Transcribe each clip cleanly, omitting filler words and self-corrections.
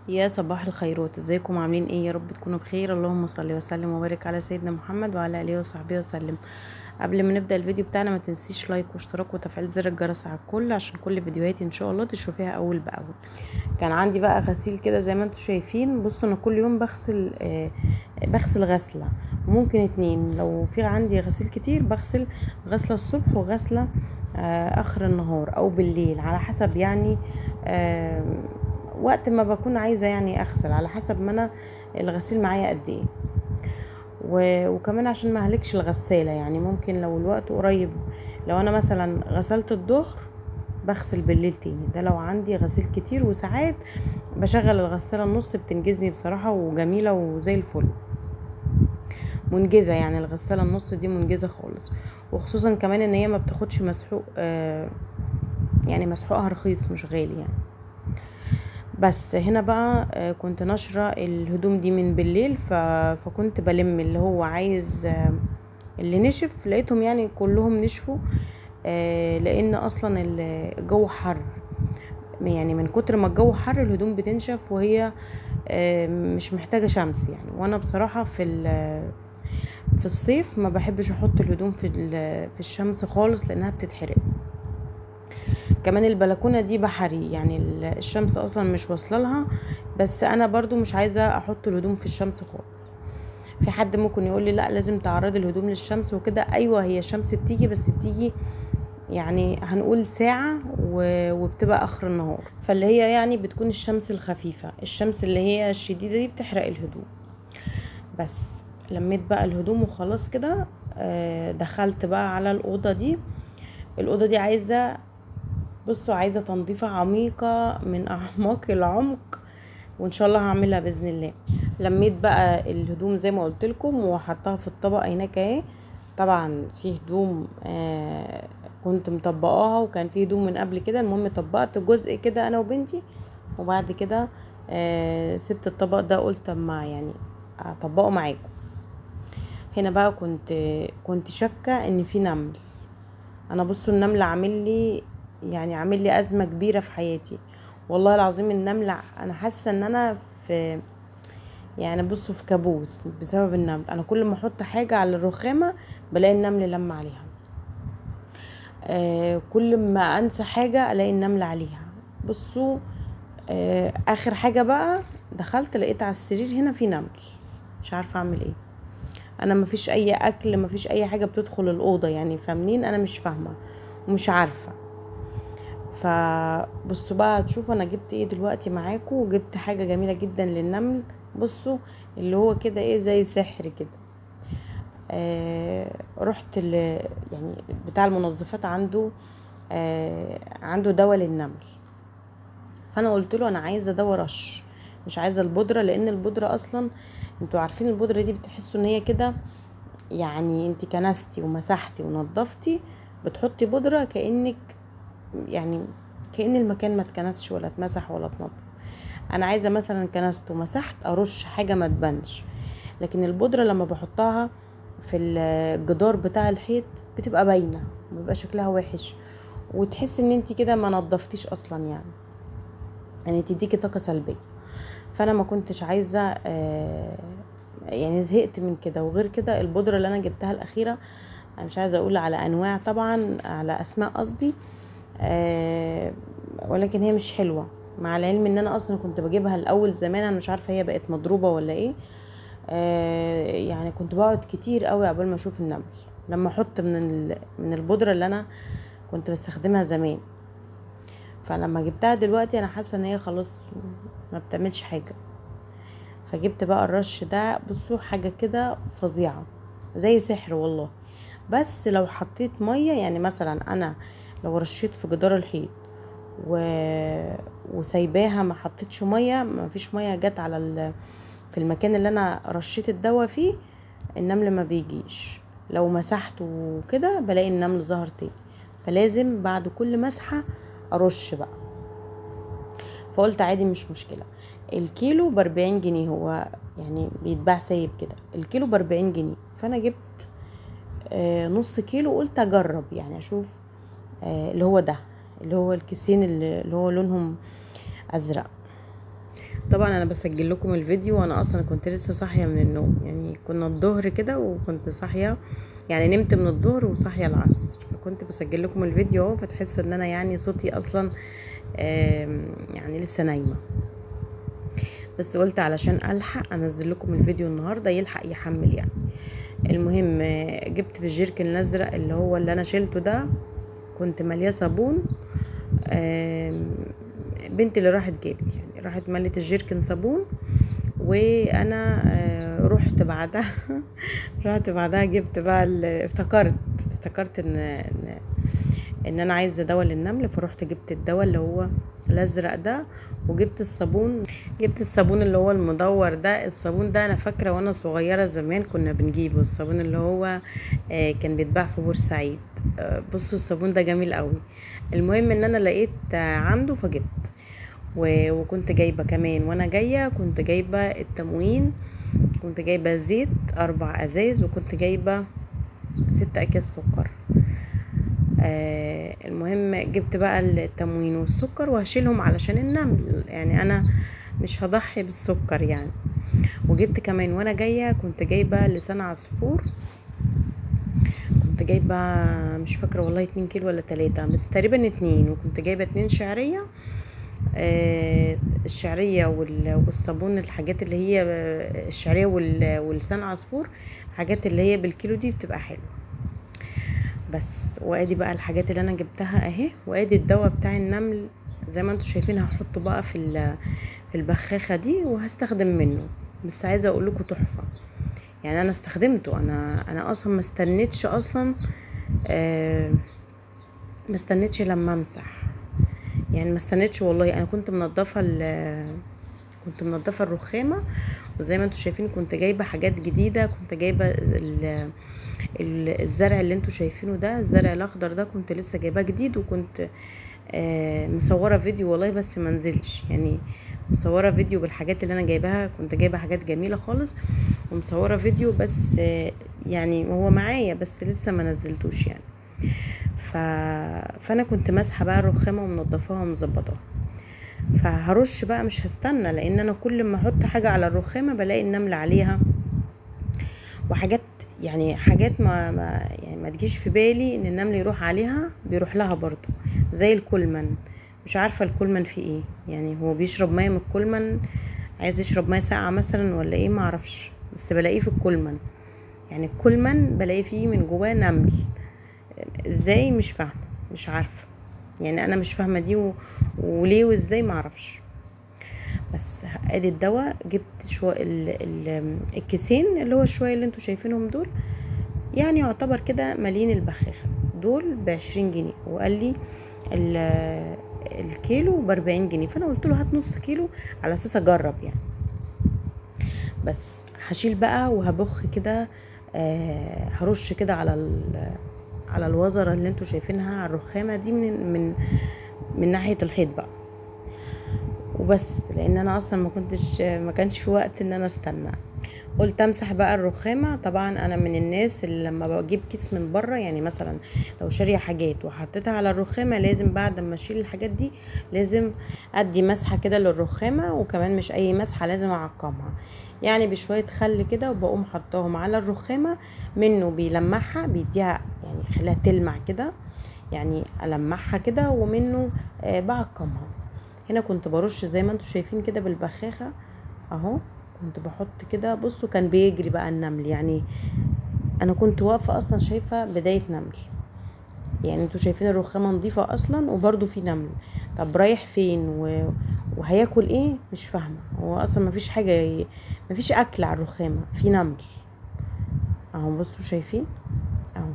يا صباح الخيرات، ازيكم عاملين ايه؟ يا رب تكونوا بخير. اللهم صل وسلم وبارك على سيدنا محمد وعلى اله وصحبه وسلم. قبل ما نبدا الفيديو بتاعنا ما تنسيش like واشتراك وتفعيل زر الجرس على الكل عشان كل فيديوهاتي ان شاء الله تشوفيها اول باول. كان عندي بقى غسيل كده زي ما انتم شايفين. بصوا انا كل يوم بغسل بغسل غسله وممكن اتنين، لو في عندي غسيل كتير بغسل غسله الصبح وغسله اخر النهار او بالليل على حسب، يعني وقت ما بكون عايزه يعني اغسل على حسب ما انا الغسيل معايا قد ايه. وكمان عشان ما اهلكش الغسالة، يعني ممكن لو الوقت قريب، لو انا مثلا غسلت الظهر بغسل بالليل تاني، ده لو عندي غسيل كتير. وساعات بشغل الغسالة النص، بتنجزني بصراحة وجميلة وزي الفل، منجزه يعني. الغسالة النص دي منجزه خالص، وخصوصا كمان ان هي ما بتاخدش مسحوق، يعني مسحوقها رخيص مش غالي يعني. بس هنا بقى كنت نشرة الهدوم دي من بالليل، فكنت بلم اللي هو عايز، اللي نشف لقيتهم يعني كلهم نشفوا، لان اصلا الجو حر، يعني من كتر ما الجو حر الهدوم بتنشف وهي مش محتاجة شمس يعني. وانا بصراحة في الصيف ما بحبش احط الهدوم في الشمس خالص لانها بتتحرق. كمان البلكونه دي بحري، يعني الشمس اصلا مش واصله لها، بس انا برضو مش عايزه احط الهدوم في الشمس خالص. في حد ممكن يقول لي لا لازم تعرضي الهدوم للشمس وكده، ايوه هي الشمس بتيجي، بس بتيجي يعني هنقول ساعة وبتبقى اخر النهار، فاللي هي يعني بتكون الشمس الخفيفة، الشمس اللي هي الشديدة دي بتحرق الهدوم. بس لميت بقى الهدوم وخلاص كده، دخلت بقى على الاوضة دي. الاوضة دي عايزه، بصوا عايزة تنظيفة عميقة من أعماق العمق، وإن شاء الله هعملها بإذن الله. لميت بقى الهدوم زي ما قلت لكم وحطها في الطبق هناك اهي. طبعا في هدوم كنت مطبقاها، وكان في هدوم من قبل كده. المهم طبقت جزء كده أنا وبنتي، وبعد كده سبت الطبق ده، قلت اما يعني اطبقه معاكم. هنا بقى كنت شاكة ان في نمل. انا بصوا النمل عامل لي يعني عامل لي ازمة كبيرة في حياتي والله العظيم. النمل انا حاسه ان انا في يعني بصوا في كابوس بسبب النمل. انا كل ما احط حاجة على الرخامه بلاقي النمل لما عليها، كل ما انسى حاجة الاقي النمل عليها. بصوا اخر حاجة بقى دخلت لقيت على السرير هنا في نمل، مش عارفه اعمل ايه. انا مفيش اي اكل، مفيش اي حاجة بتدخل الاوضة يعني، فاهمين؟ انا مش فاهمه ومش عارفه. فبصوا بقى تشوفوا انا جبت ايه دلوقتي معاكم. وجبت حاجة جميلة جدا للنمل، بصوا اللي هو كده ايه زي سحر كده. رحت يعني بتاع المنظفات عنده دواء للنمل، فانا قلت له انا عايزه دواء رش، مش عايزه البودره، لان البودره اصلا انتوا عارفين البودره دي بتحسوا ان هي كده يعني انت كنستي ومسحتي ونظفتي بتحطي بودره كانك يعني كأن المكان ما اتكنسش ولا اتمسح ولا اتنضف. انا عايزه مثلا كنست ومسحت ارش حاجة ما تبانش، لكن البودره لما بحطها في الجدار بتاع الحيط بتبقى باينة وبيبقى شكلها وحش، وتحس ان انت كده ما نضفتيش اصلا، يعني تديكي طاقة سلبية. فانا ما كنتش عايزه، يعني زهقت من كده. وغير كده البودره اللي انا جبتها الاخيرة، انا مش عايزه اقول على انواع طبعا، على اسماء قصدي، ولكن هي مش حلوة، مع العلم ان انا اصلا كنت بجيبها الاول زمان، انا مش عارفه هي بقت مضروبة ولا ايه. يعني كنت بقعد كتير قوي قبل ما اشوف النمل لما احط من البودره اللي انا كنت بستخدمها زمان. فلما جبتها دلوقتي انا حاسه ان هي خلاص ما بتعملش حاجة، فجبت بقى الرش ده. بصوا حاجة كده فظيعة زي سحر والله. بس لو حطيت مية، يعني مثلا انا لو رشيت في جدار الحيط وسايباها ما حطيتش مية، ما فيش مية جت على في المكان اللي انا رشيت الدواء فيه، النمل ما بيجيش. لو مسحته وكده بلاقي النمل ظهر تاني، فلازم بعد كل مسحه ارش بقى. فقلت عادي مش مشكلة. الكيلو ب40 جنيه، هو يعني بيتباع سايب كده، الكيلو ب40 جنيه. فانا جبت نص كيلو، قلت اجرب يعني اشوف، اللي هو ده اللي هو الكيسين اللي هو لونهم ازرق. طبعا انا بسجل لكم الفيديو وانا اصلا كنت لسه صاحية من النوم، يعني كنا الظهر كده وكنت صاحية، يعني نمت من الظهر وصاحيه العصر، فكنت بسجل لكم الفيديو اهو، فتحسوا ان انا يعني صوتي اصلا يعني لسه نايمة، بس قلت علشان الحق انزل لكم الفيديو النهارده يلحق يحمل يعني. المهم جبت في الجيركن الازرق اللي هو اللي انا شيلته ده، كنت ماليه صابون، بنتي اللي راحت جابت، يعني راحت ملت الجيركن صابون، وانا رحت بعدها رحت بعدها جبت بقى افتكرت ان انا عايزه دواء للنمل، فروحت جبت الدواء اللي هو الازرق ده، وجبت الصابون، جبت الصابون اللي هو المدور ده. الصابون ده انا فاكره وانا صغيرة زمان كنا بنجيبه، الصابون اللي هو كان بيتباع في بورسعيد. بصوا الصابون ده جميل قوي. المهم ان انا لقيت عنده فجبت، وكنت جايبه كمان وانا جاية كنت جايبه التموين، كنت جايبه زيت 4 ازايز، وكنت جايبه 6 اكياس سكر. المهم جبت بقى التموين والسكر وهشيلهم علشان النمل، يعني انا مش هضحي بالسكر يعني. وجبت كمان وانا جاية كنت جايبه لسان عصفور، كنت جايبه مش فاكره والله 2 كيلو ولا 3، بس تقريبا 2، وكنت جايبه 2 شعرية. الشعرية والصابون، الحاجات اللي هي الشعرية ولسان عصفور، الحاجات اللي هي بالكيلو دي بتبقى حلوة. بس وادي بقى الحاجات اللي انا جبتها اهي، وادي الدواء بتاع النمل زي ما انتم شايفين، هحطه بقى في البخاخه دي وهستخدم منه. بس عايزه اقول لكم تحفة يعني، انا استخدمته، انا اصلا ما استنيتش اصلا، ما استنيتش لما امسح يعني، ما استنيتش والله. انا كنت منضفه الرخامه، وزي ما انتم شايفين كنت جايبه حاجات جديدة، كنت جايبه الزرع اللي انتم شايفينه ده، الزرع الاخضر ده كنت لسه جايباه جديد، وكنت مصوره فيديو والله بس ما نزلش، يعني مصوره فيديو بالحاجات اللي انا جايباها، كنت جايبه حاجات جميلة خالص ومصوره فيديو، بس يعني هو معايا بس لسه ما نزلتوش يعني. فانا كنت ماسحه بقى الرخامه ومنضفاها ومظبطاها، فهرش بقى مش هستنى، لان انا كل ما احط حاجة على الرخامه بلاقي النمل عليها، وحاجات يعني حاجات ما يعني ما تجيش في بالي ان النمل يروح عليها بيروح لها برضو، زي الكولمن. مش عارفه الكولمن فيه ايه يعني، هو بيشرب مية من الكولمن، عايز يشرب مية ساقعه مثلا ولا ايه معرفش، بس بلاقيه في الكولمن، يعني الكولمن بلاقي فيه من جواه نمل، ازاي مش فاهمه، مش عارفه يعني، انا مش فاهمه دي وليه وازاي معرفش. بس ادي الدواء، جبت شوية الكيسين اللي هو شوية اللي انتوا شايفينهم دول، يعني يعتبر كده مالين البخاخه دول ب20 جنيه، وقال لي الكيلو ب40 جنيه، فانا قلت له هات نص كيلو على اساس اجرب يعني. بس هشيل بقى وهبخ كده، هرش كده على الوزره اللي انتوا شايفينها على الرخامه دي من من من ناحية الحيط بقى وبس، لان انا اصلا ما كانش في وقت ان انا استنى. قلت امسح بقى الرخامه. طبعا انا من الناس اللي لما بجيب كيس من بره، يعني مثلا لو شاريه حاجات وحطيتها على الرخامه، لازم بعد ما اشيل الحاجات دي لازم ادي مسحه كده للرخامه، وكمان مش اي مسحه، لازم اعقمها يعني بشوية خل كده، وبقوم حطاهم على الرخامه، منه بيلمعها، بيديها يعني خليها تلمع كده، يعني المعها كده، ومنه بعقمها. هنا كنت برش زي ما انتم شايفين كده بالبخاخه اهو، كنت بحط كده، بصوا كان بيجري بقى النمل، يعني انا كنت واقفة اصلا شايفه بداية نمل، يعني انتوا شايفين الرخامه نظيفة اصلا وبرده في نمل، طب رايح فين وهياكل ايه مش فاهمه، هو اصلا مفيش حاجة، مفيش اكل على الرخامه، في نمل اهو، بصوا شايفين اهو.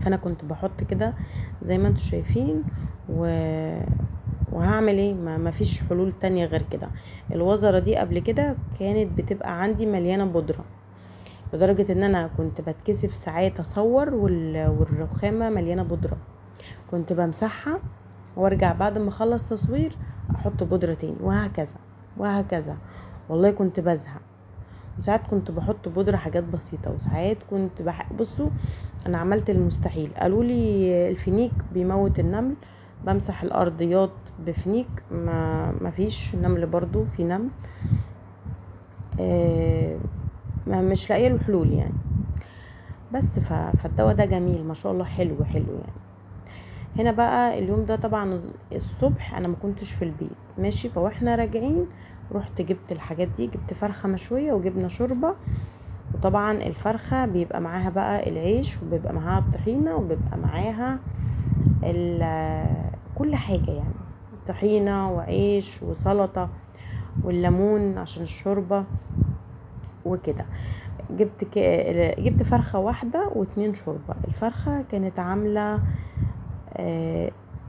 فانا كنت بحط كده زي ما انتوا شايفين وهعمل ايه، ما فيش حلول تانية غير كده. الوزرة دي قبل كده كانت بتبقى عندي مليانة بودرة، لدرجة ان انا كنت بتكسف ساعات اصور والرخامة مليانة بودرة، كنت بمسحها وارجع بعد ما اخلص تصوير احط بودرة تاني، وهكذا وهكذا. والله كنت بزهق، وساعات كنت بحط بودرة حاجات بسيطة، وساعات كنت بصوا انا عملت المستحيل. قالوا لي الفينيك بيموت النمل، بمسح الارضيات بفنيك، ما فيش نمل، برضو في نمل. ما مش لاقيه له حلول يعني. بس فالدواء ده جميل ما شاء الله، حلو حلو يعني. هنا بقى اليوم ده طبعا الصبح انا ما كنتش في البيت، ماشي. فواحنا راجعين رحت جبت الحاجات دي، جبت فرخة مشوية وجبنا شوربة. وطبعا الفرخه بيبقى معاها بقى العيش، وبيبقى معاها الطحينه، وبيبقى معاها كل حاجة يعني، طحينه وعيش وسلطة والليمون عشان الشوربة وكده. جبت فرخة واحدة واتنين شوربة. الفرخه كانت عامله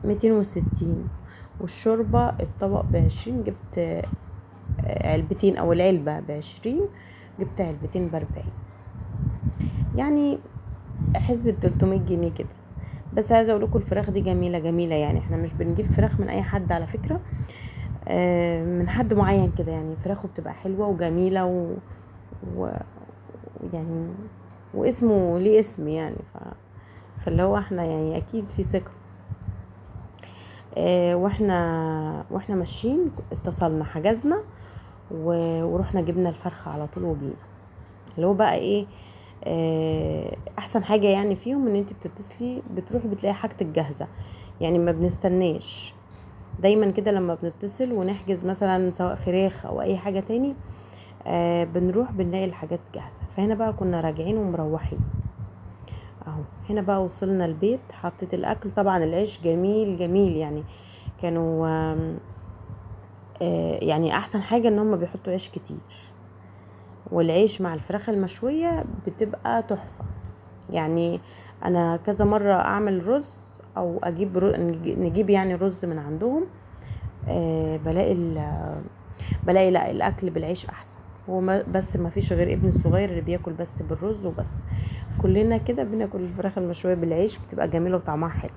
260، والشوربه الطبق ب20. جبت علبتين، او العلبة ب20، جبت علبتين ب40، يعني حسبة 300 جنيه كده. بس عايزه اقول لكم الفراخ دي جميلة جميلة يعني. احنا مش بنجيب فراخ من اي حد على فكرة، من حد معين كده يعني. فراخه بتبقى حلوة وجميلة و يعني واسمه ليه اسم يعني، فاللي هو احنا يعني اكيد في ثقة. واحنا ماشيين اتصلنا، حجزنا ورحنا جبنا الفرخه على طول وجينا. اللي هو بقى ايه، احسن حاجة يعني فيهم ان انت بتتصلي بتروحي بتلاقي حاجتك جاهزة يعني، ما بنستناش. دايما كده لما بنتصل ونحجز مثلا سواء فراخ او اي حاجة تاني، بنروح بنلاقي الحاجات جاهزة. فهنا بقى كنا راجعين ومروحين اهو. هنا بقى وصلنا البيت، حطيت الاكل. طبعا العيش جميل جميل يعني، كانوا يعني احسن حاجة ان هم بيحطوا عيش كتير، والعيش مع الفراخ المشويه بتبقى تحفة يعني. انا كذا مرة اعمل رز او اجيب نجيب يعني رز من عندهم، بلاقي لا الاكل بالعيش احسن. هو بس ما فيش غير ابن الصغير اللي بياكل بس بالرز وبس. كلنا كده بناكل الفراخ المشويه بالعيش، بتبقى جميلة وطعمها حلو.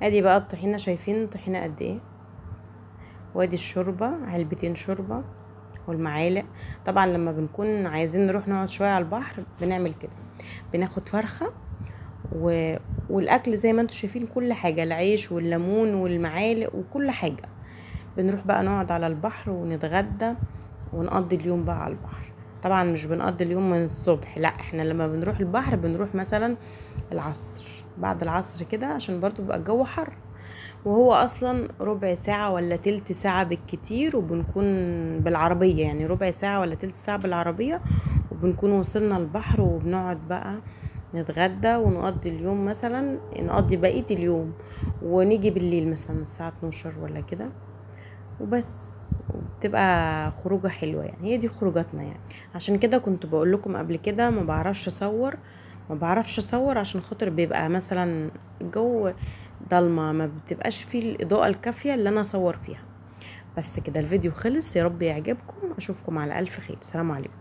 ادي بقى الطحينه، شايفين الطحينه قد ايه، وادي الشوربة، علبتين شوربة والمعالق. طبعا لما بنكون عايزين نروح نقعد شوية على البحر بنعمل كده، بناخد فرخة والاكل زي ما انتم شايفين كل حاجة، العيش والليمون والمعالق وكل حاجة. بنروح بقى نقعد على البحر ونتغدى ونقضي اليوم بقى على البحر. طبعا مش بنقضي اليوم من الصبح، لا، احنا لما بنروح البحر بنروح مثلا العصر، بعد العصر كده، عشان برضو بيبقى الجو حر، وهو اصلا ربع ساعة ولا تلت ساعة بالكتير، وبنكون بالعربية يعني ربع ساعة ولا تلت ساعة بالعربية، وبنكون وصلنا البحر. وبنقعد بقى نتغدى ونقضي اليوم، مثلا نقضي بقية اليوم، ونيجي بالليل مثلا الساعة 12 ولا كده وبس. وبتبقى خروجة حلوة يعني، هي دي خروجاتنا يعني. عشان كده كنت بقول لكم قبل كده ما بعرفش اصور، ما بعرفش اصور عشان خاطر بيبقى مثلا الجو ضلمة، ما بتبقاش فيه الإضاءة الكافية اللي انا اصور فيها. بس كده الفيديو خلص، يا رب يعجبكم، اشوفكم على الف خير، سلام عليكم.